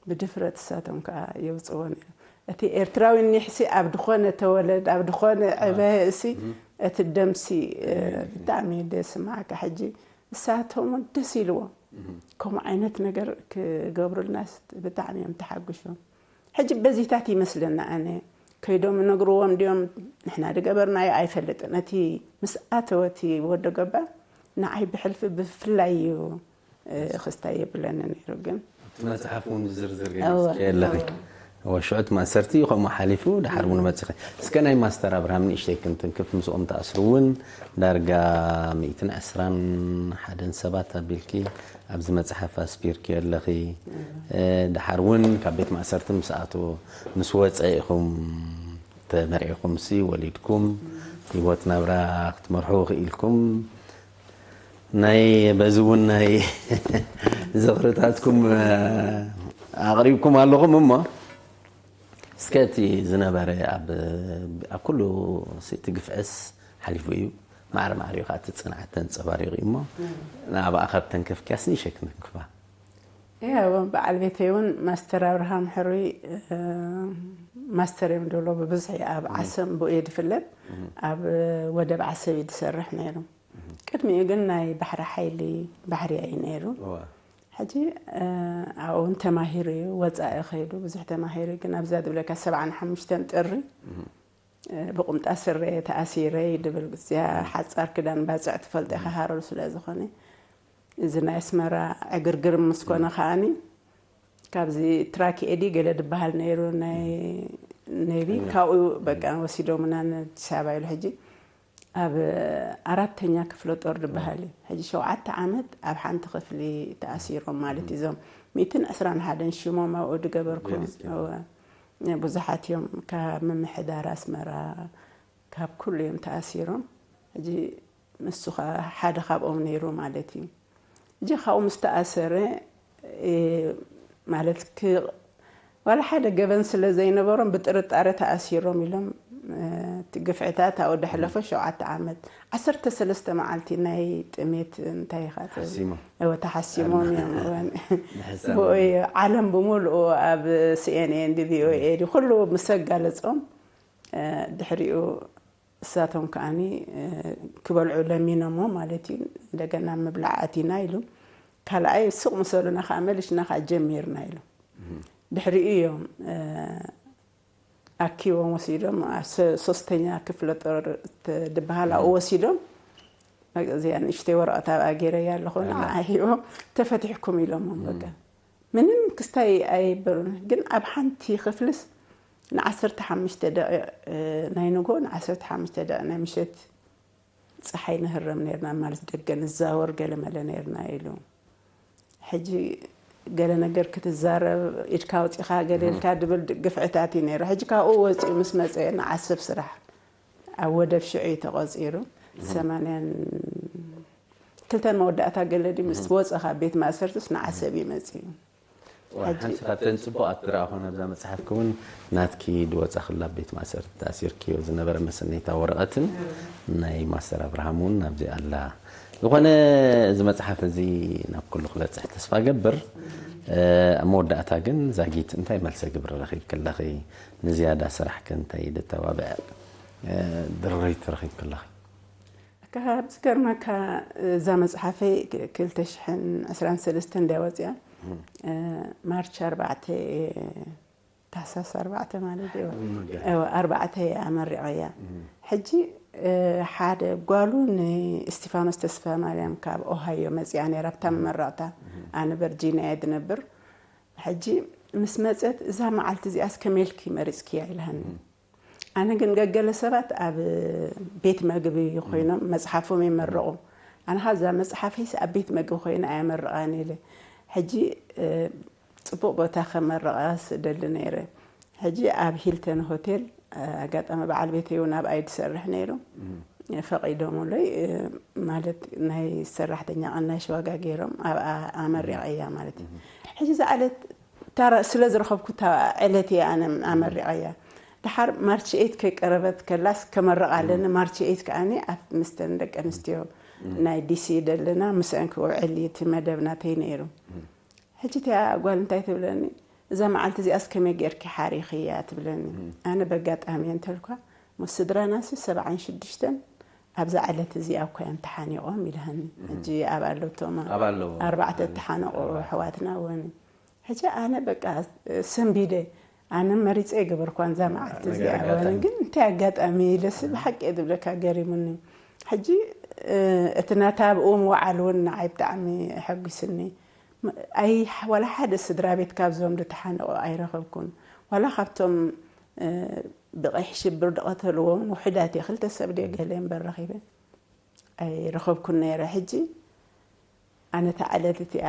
ብድፍረት እሳቶም ከዓ የውፅዎ ነይሩ። እቲ ኤርትራዊ ኒሕሲ ኣብ ድኾነ ተወለድ ኣብ ድኾነ ዕበ እሲ እቲ ደምሲ ብጣዕሚ ደስ ማዓካ ሕጂ እሳቶም ደስ ኢልዎም ከምኡ ዓይነት ነገር ክገብሩልና ብጣዕሚ እዮም ተሓጉሾም። ሕጂ በዚታት ይመስለና ኣነ ከይዶም ነግርዎም እንዲዮም ንሕና ድገበርናዮ ኣይፈልጥን። እቲ ምስ ኣተወ እቲ ወዲ ገባ ንዓይ ብሕልፊ ብፍላይ እዩ ክስታይ የብለኒ ነይሩ ግን እቲ መፅሓፍ እውን ዝርዝር ገለ የለኺ ወሽዑት ማእሰርቲ ከምኡ ሓሊፉ ድሓር እውን መፅኺ እስከ ናይ ማስተር ኣብርሃም ንእሽተይ ክንትንክፍ ምስኦም ተኣስሩ እውን ዳርጋ ሚእትን ዕስራን ሓደን ሰባት ኣቢልኪ ኣብዚ መፅሓፍ ኣስፊርኪ ኣለኺ ድሓር እውን ካብ ቤት ማእሰርቲ ምስ ኣቶ ምስ ወፀ ኢኹም ተመርዒኹምሲ ወሊድኩም ህይወት ናብራ ክትመርሑ ክኢልኩም ናይ በዚ እውን ናይ ዝኽርታትኩም ኣቕሪብኩም ኣለኹም እሞ እስከ እቲ ዝነበረ ኣብ ኩሉ እቲ ግፍዕስ ሓሊፉ እዩ ማዕረ ማዕሪኡ ከዓ እቲ ፅንዓት ተንፀባሪቑ እዩ እሞ ንኣብኣ ካብ ተንከፍክያስ ንእሸ ክንክፋ እያ እውን በዓል ቤተይ እውን ማስተር ኣብርሃም ሕሩይ ማስተር እዮም ድብሎ ብብዝሒ ኣብ ዓሰም ብኡ እየ ድፍለጥ ኣብ ወደብ ዓሰብ እዩ ድሰርሕ ነይሩ ቅድሚኡ ግን ናይ ባሕሪ ሓይሊ ባሕርያ እዩ ነይሩ ሕጂ ኣብኡ እውን ተማሂሩ እዩ፣ ወፃኢ ከይዱ ብዙሕ ተማሂሩ። ግን ኣብዛ ዝብለካ ሰብዓን ሓሙሽተን ጥሪ ብቁምጣ ስረ ተኣሲረ ድብል እዚኣ ሓፃር ክዳን ባፅዕ ትፈልጠ ከሃረሉ ስለ ዝኾነ፣ እዚ ናይ ኣስመራ ዕግርግር ምስ ኮነ ከዓኒ ካብዚ ትራክ ኤዲ ገለ ድበሃል ነይሩ፣ ናይ ኔቪ፣ ካብኡ በቃ ወሲዶምና ንኣዲስ ኣበባ ኢሉ። ሕጂ ኣብ ኣራተኛ ክፍለ ጦር ድበሃል እዩ። ሕጂ ሸውዓተ ዓመት ኣብ ሓንቲ ክፍሊ ተኣሲሮም ማለት እዩ። እዞም ሚእትን ዕስራን ሓደን ሽሞም ኣብኡ ድገበርኩ ብዙሓት እዮም። ካብ ምምሕዳር ኣስመራ ካብ ኩሉ እዮም ተኣሲሮም። ሕጂ ንሱ ሓደ ካብኦም ነይሩ ማለት እዩ። ሕጂ ካብኡ ምስ ተኣሰረ ማለት ዋላ ሓደ ገበን ስለ ዘይነበሮም ብጥርጣረ ተኣሲሮም ኢሎም እቲ ግፍዕታት ኣብኡ ደሕለፎ ሸውዓተ ዓመት ዓሰርተ ሰለስተ መዓልቲ ናይ ጥሜት እንታይ ኢኻ ተሓሲሞም እዮም። ዓለም ብምሉኡ ኣብ ሲኤንኤን ቪኦኤ ኩሉ ምስ ኣጋለጾም ድሕሪኡ እሳቶም ከዓኒ ክበልዑ ለሚኖሞ ማለት እዩ። እንደገና ምብላዕ ኣቲና ኢሉ ካልኣይ ሱቕ ምሰሉና ከዓ መሊሽና ከዓ ጀሚርና ኢሉ። ድሕሪኡ እዮም ኣኪቦም ወሲዶም ሶስተኛ ክፍለ ጦር ድበሃል ኣብኡ ወሲዶም እዚኣ ንእሽተይ ወረቐት ኣብኣ ገይረያ ኣለኹ ንዓ ሂቦም ተፈቲሕኩም ኢሎሞም በቃ ምንም ክስታይ ኣይበሉን። ግን ኣብ ሓንቲ ክፍልስ ንዓሰርተ ሓሙሽተ ደቂቕ ናይ ንጎ ንዓሰርተ ሓሙሽተ ደቂቕ ናይ ምሸት ፀሓይ ንህረም ነርና ማለት ደገ ንዛወር ገለመለ ነርና ኢሉ። ሕጂ ገለ ነገር ክትዛረብ ኢድካ ኣውፂኻ ገለ ኢልካ ድብል ግፍዕታት እዩ ነይሩ። ሕጂ ካብኡ ወፂኡ ምስ መፀ ንዓሰብ ስራሕ ኣብ ወደብ ሽዑ እዩ ተቆፂሩ። ሰማንያን ክልተን መወዳእታ ገለ ድዩ ምስ ወፀ ካብ ቤት ማእሰርትስ ንዓሰብ እዩ መፂኡ። ሕጂ ሓንቲ ካብተን ፅቡቃት ዝረኣኹ ናብዛ መፅሓፍኪ እውን ናትኪ ድወፃ ክላ ቤት ማእሰርቲ ተኣሲርክዮ ዝነበረ መሰነይታ ወረቐትን ናይ ማስተር ኣብርሃም እውን ናብዚ ኣላ። ዝኾነ እዚ መፅሓፍ እዚ ናብ ኩሉ ክበፅሕ ተስፋ ገብር። ኣብ መወዳእታ ግን ዛጊት እንታይ መልሰ ግብሪ ረኺብኪ ኣለኺ? ንዝያዳ ስራሕኪ እንታይ ደተባብዕ ድርሪት ረኺብኪ ኣለኺ? ካብ ዝገርመካ እዛ መፅሓፈይ ክልተ ሽሕን ዕስራን ሰለስተን እንድያ ወፅያ ማርች ኣርባዕተ ታሕሳስ ኣርባዕተ ማለት እዩ ኣርባዕተ ኣመሪቐያ ሕጂ ሓደ ጓሉ ንእስቲፋኖስ ተስፋ ማርያም ካብ ኦሃዮ መፅያ ነይራ ብታ መመረቕታ ኣነ ቨርጂኒያ እየ ዝነብር ሕጂ ምስ መፀት እዛ መዓልቲ እዚኣስ ከመልኪ መሪፅክያ ኢልሃኒ ኣነ ግን ገገለ ሰባት ኣብ ቤት መግቢ ኮይኖም መፅሓፎም ይመርቑ። ኣነ ኸዓ እዛ መፅሓፈይስ ኣብ ቤት መግቢ ኮይነ ኣየመርቓን ኢለ። ሕጂ ፅቡቕ ቦታ ከመርቓስ እደሊ ነይረ። ሕጂ ኣብ ሂልተን ሆቴል ኣጋጣሚ በዓል ቤተይ እውን ኣብኣ እዩ ዝሰርሕ ነይሩ። ፈቒዶምለይ ማለት ናይ ሰራሕተኛ ቅናሽ ዋጋ ገይሮም ኣብኣ ኣመሪቐያ ማለት እዩ። ሕጂ እዛ ዕለት እታ ስለ ዝረኸብኩ እታ ዕለት እየ ኣነ ኣመሪቐያ። ደሓር ማርች ኤይት ከይቀረበት ከላስ ከመርቕ ኣለኒ ማርች ኤይት ከዓኒ ኣብ ምስተን ደቂ ኣንስትዮ ናይ ዲሲ ደለና ምስአን ክውዕል እዩ እቲ መደብ ናተይ ነይሩ። ሕጂ እቲኣ ጓል እንታይ ትብለኒ እዛ መዓልቲ እዚኣስ ከመይ ጌርኪ ሓሪኽያ ትብለኒ። ኣነ በጋጣሚ እየ እንተልኳ ምስ ስድራናሲ ሰብዓን ሽዱሽተን ኣብዛ ዕለት እዚኣ እኮ እዮም ተሓኒቖም ኢልሃኒ። ሕጂ ኣብ ኣለቶም ኣርባዕተ ተሓነቑ ኣሕዋትና እውን ሕጂ ኣነ በቃ ሰንቢደ ኣነ መሪፀ ይገበርኳ እዛ መዓልቲ እዚኣ ግን እንታይ ኣጋጣሚ ኢለሲ ብሓቂ እየ ዝብለካ ገሪሙኒ ሕጂ እቲ ናታ ኣብኡ ምውዓል እውን ንዓይ ብጣዕሚ ኣሐጒስኒ ኣይ ዋላ ሓደ ስድራ ቤት ካብዞም ዝተሓነቑ ኣይረኸብኩን ዋላ ካብቶም ብቐይሕ ሽብር ዝቐተልዎም ውሑዳት እየ ክልተ ሰብ ድየ ገለ እምበር ረኺበ ኣይረኸብኩን ነይረ ሕጂ ኣነ እታ ዕለት እቲኣ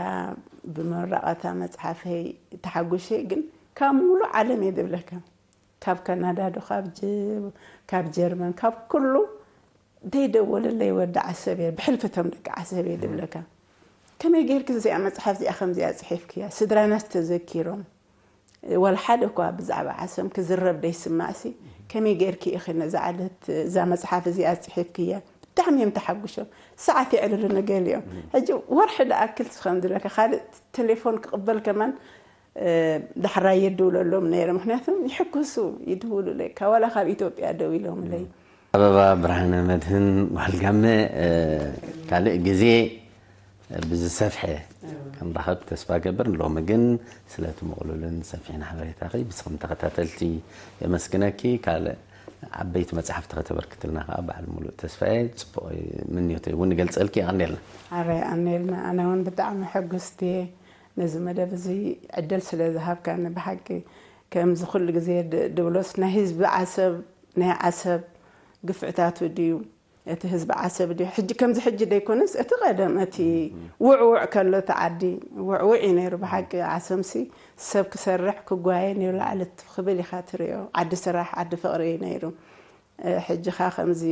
ብመራቐታ መፅሓፈይ ተሓጒሸ ግን ካብ ሙሉእ ዓለም እየ ዝብለካ ካብ ካናዳ ዶ ካብ ጀርመን ካብ ኩሉ ዘይደወለለይ ወዲ ዓሰብ እየ ብሕልፊ እቶም ደቂ ዓሰብ እየ ዝብለካ ከመይ ጌርኪ እዚኣ መፅሓፍ እዚኣ ከምዚኣ ፅሒፍክያ ስድራናስ ተዘኪሮም ዋላ ሓደ እኳ ብዛዕባ ዓሰብ ክዝረብ ዘይስማዕሲ ከመይ ጌርኪ ኢኺ ነዛ ዕለት እዛ መፅሓፍ እዚኣ ፅሒፍክያ ብጣዕሚ እዮም ተሓጉሾም ሰዓት የዕልሉኒ ገሊኦም ሕጂ ወርሒ ደኣክል ከም ዝብለካ ካልእ ቴሌፎን ክቕበል ከማን ዳሕራይ የድውለሎም ነይረ ምክንያቱ ይሕጎሱ ይድውሉለይ ካብ ዋላ ካብ ኢትዮጵያ ደዊሎምለይ ኣበባ ብርሃነ መድህን ጓል ጋመ ካልእ ግዜ ብዝሰፍሐ ክንራኸብ ተስፋ ገብር። ሎሚ ግን ስለቲ ምቕሉልን ሰፊሕን ሓበሬታኺ ብስኽም ተኸታተልቲ የመስግነኪ። ካልእ ዓበይቲ መጽሓፍቲ ከተበርክትልና ከኣ በዓል ሙሉእ ተስፋ እየ። ጽቡቕ ምንዮተይ እውን እገልጸልኪ። የቐንየልና። ኣረ ኣኔልና፣ ኣነ እውን ብጣዕሚ ሕጉስቲ እየ ነዚ መደብ እዚ ዕድል ስለ ዝሃብካኒ። ብሓቂ ከምዚ ኩሉ ግዜ ድ- ድብሎስ ናይ ህዝቢ ዓሰብ ናይ ዓሰብ ግፍዕታቱ ድዩ? እቲ ህዝቢ ዓሰብ ድዩ? ሕጂ ከምዚ ሕጂ ደይኮነስ እቲ ቀደም እቲ ውዕውዕ ከሎ እቲ ዓዲ ውዕውዕ እዩ ነይሩ። ብሓቂ ዓሰምሲ ሰብ ክሰርሕ ክጓየ ናብ ላዕሊ ክብል ኢኻ ትሪኦ። ዓዲ ስራሕ ዓዲ ፍቕሪ እዩ ነይሩ። ሕጂኻ ከምዚ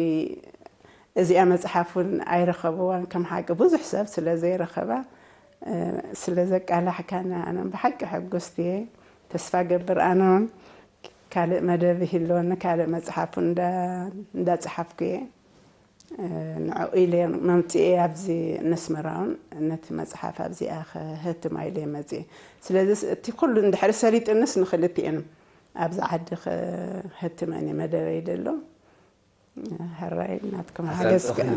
እዚኣ መጽሓፍ እውን ኣይረኸብዋን ከም ሓቂ ብዙሕ ሰብ ስለ ዘይረኸባ ስለ ዘቃላሕካና ኣነ ብሓቂ ሕጉስቲ እየ። ተስፋ ገብር ኣነ እውን ካልእ መደብ ይህልወኒ ካልእ መጽሓፍ እውን እንዳ- እንዳጸሓፍኩ እየ። ንዕኡ ኢለ መምጽኤ ኣብዚ ነስመራውን ነቲ መጽሓፍ ኣብዚኣ ክህትማ ኢለ መጽኤ። ስለዚ እቲ ኩሉ እንድሕሪ ሰሊጥንስ ንክልቲኤን ኣብዚ ዓዲ ክህትመን እዩ መደበይ ደሎ። ሕራይ ናትኩም ሓገዝኩም።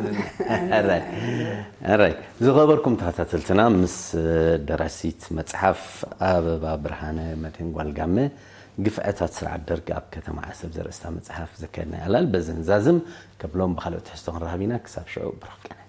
ሕራይ ዝኸበርኩም ተኸታተልትና ምስ ደራሲት መጽሓፍ ኣበባ ብርሃነ መድህን ጓልጋመ ግፍዐታት ስርዓት ደርግ ኣብ ከተማ ዓሰብ ዘርእስታ መጽሓፍ ዘካየድና ያላል በዚ ንዛዝም። ከብሎም ብካልኦ ትሕዝቶ ክንረኸብ ኢና። ክሳብ ሽዑ ብሩኽ ቀን።